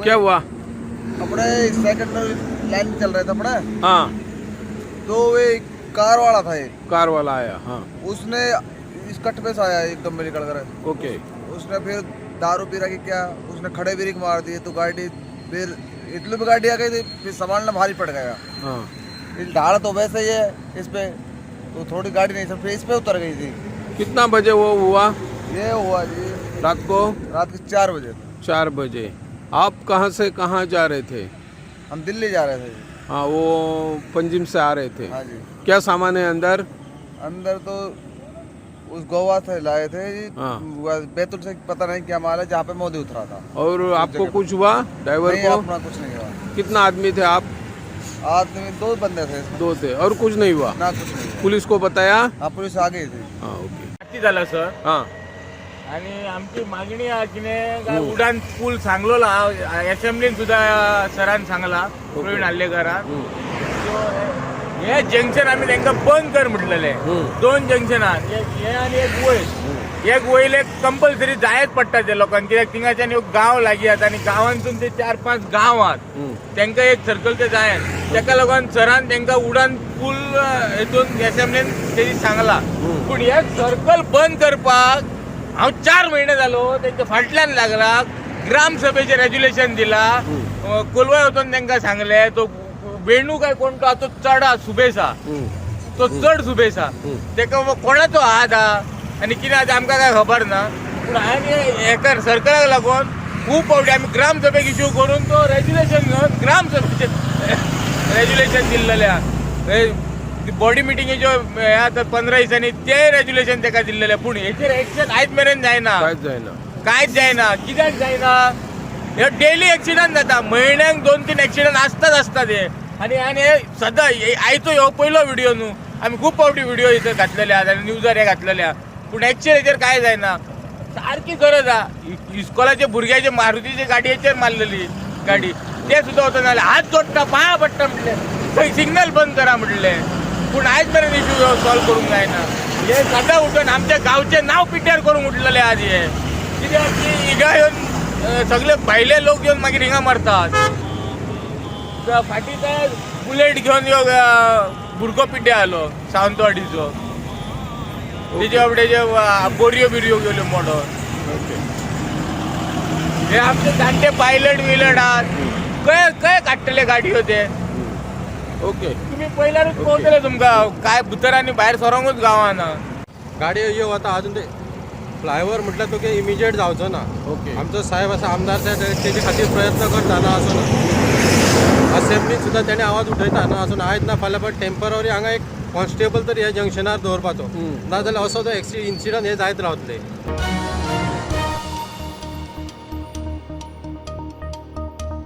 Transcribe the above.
क्या हुआ? अपने सेकंड लाइन चल रहे थे अपने। तो वो एक कार वाला था एक। कार वाला आया, हाँ। उसने इस कट पे से आया एकदम में निकल कर। उसने फिर दारू पी रहा कि क्या, उसने खड़े ब्रेक मार दिए तो गाड़ी फिर इतनी भी गाड़ी आ गई थी, फिर सामान ना भारी पड़ गया। फिर ढाल तो वैसे ही है इस पे, तो थोड़ी गाड़ी नहीं, फिर इस पे उतर गई थी। कितना बजे वो हुआ? ये हुआ जी रात को? रात के 4 बजे। 4 बजे। आप कहाँ से कहाँ जा रहे थे? हम दिल्ली जा रहे थे जी। हाँ, वो पंजिम से आ रहे थे? हाँ जी। क्या सामान है अंदर? अंदर तो उस गोवा से लाए थे जी। वो बैतूल से पता नहीं क्या माल है, जहाँ पे मोदी उतरा था। और आपको कुछ हुआ, ड्राइवर नहीं। को? अपना कुछ नहीं हुआ। कितना आदमी थे आप? आदमी दो बंदे थे इसमें। दो थे और कुछ नहीं हुआ? ना, कुछ नहीं हुआ। पुलिस को बताया? हाँ, पुलिस आ गई थी। हाँ, ओके। जास्ती झाला सर। आणि आमची मागणी आहे की नाही काय उडान पूल सांगलोला असेंब्लीन सुद्धा सरान सांगला, प्रवीण आर्लेकरान. हे जंक्शन आमी तांकां बंद कर म्हटलेले. दोन जंक्शनां, एक हे आनी एक वयर. एक वयले कंपल्सरी जायच पडटा ते लोकांक, कित्याक थिंगाच्यान ह्यो गांव लागीं आसा आनी गांवांतून ते चार पांच गांव आहात, तांकां एक सर्कल ते जायन. ताका लागून सरान तांकां उडान पूल हेतून असेंब्लीन तेजी सांगला. पूण हे सर्कल बंद करपाक हांव 4 म्हयने जालो तेंच्या फाटल्यान लागला. ग्रामसभेचें रेज्युलेशन दिला, कोलवाय वचून तांकां सांगलें. तो वेणू काय कोण तो आहा, तो चड आहा सुबेस आहा. तो चड सुबेस आहा. तेका कोणाचो हात आहा आनी कितें आहा तें आमकां काय खबर ना. पूण हांवें हेका सरकाराक लागून खूब फावटी आमी ग्रामसभेक इश्यू करून तो रेज्युलेशन घेवन ग्रामसभेचें रेज्युलेशन दिल्लेलें आहा. बॉडी मिटिंगेच्यो हे आतां 15 दिसांनी तेय रेज्युलेशन तेका दिल्लेलें. पूण हेचेर एक्शन आयज मेरेन जायना. कांयच जायना? कांयच जायना. कित्याक जायना? हे डेली एक्सिडंट जाता. म्हयन्याक दोन तीन एक्सिडंट आसताच आसता ते. आनी आनी हे सदां आयचो ह्यो पयलो व्हिडिओ न्हू. आमी खूब फावटी व्हिडिओ इथं घातलेले आहात आनी न्यूजार हे घातलेले आहा. पूण एक्शन हेचेर कांय जायना. सारकी गरज आहा. इस्कॉलाच्या भुरग्याचे मारुतीच्या गाडयेचेर मारलेली गाडी, ते सुद्दां वचना जाल्यार हात जोडटा, पांया पडटा म्हटलें, थंय सिग्नल बंद करा म्हटलें. पूण आयज मेरेन इशू सॉल्व करूंक जायना. हे सदां उठून आमच्या गांवचें नांव पिड्ड्यार करूंक उठलेले आज हे. कित्याक की हिंगा येवन सगळे भायले लोक येवन मागीर हिंगा मरतात. फाटीं ते बुलेट घेवन यो भुरगो पिड्ड्यार जालो सावंतवाडीचो. तेजे बाबडेचे बोरयो बिरयो गेल्यो मोडोन. हे आमचे जाणटे पायलट विलट आहात, कय कय काडटले गाडयो ते? तुमी पयल्यारूच कळटलें तुमकां काय भितर आनी भायर सरोंकूच गावना. गाडयो यो वता. अजून ते फ्लायओवर म्हटल्यार तुका इमिजिएट जावचो ना. आमचो साहेब आसा, आमदार साहेब, तेजे खातीर प्रयत्न करता, ना असो ना. असेंब्लीत सुद्दां तेणे आवाज उठयता, ना असो ना. आयज ना फाल्यां, बट टेम्पररी हांगा एक कॉन्स्टेबल तरी ह्या जंक्शनार दवरपाचो. नाजाल्यार असो तो इन्सिडंट हे जायत रावतले.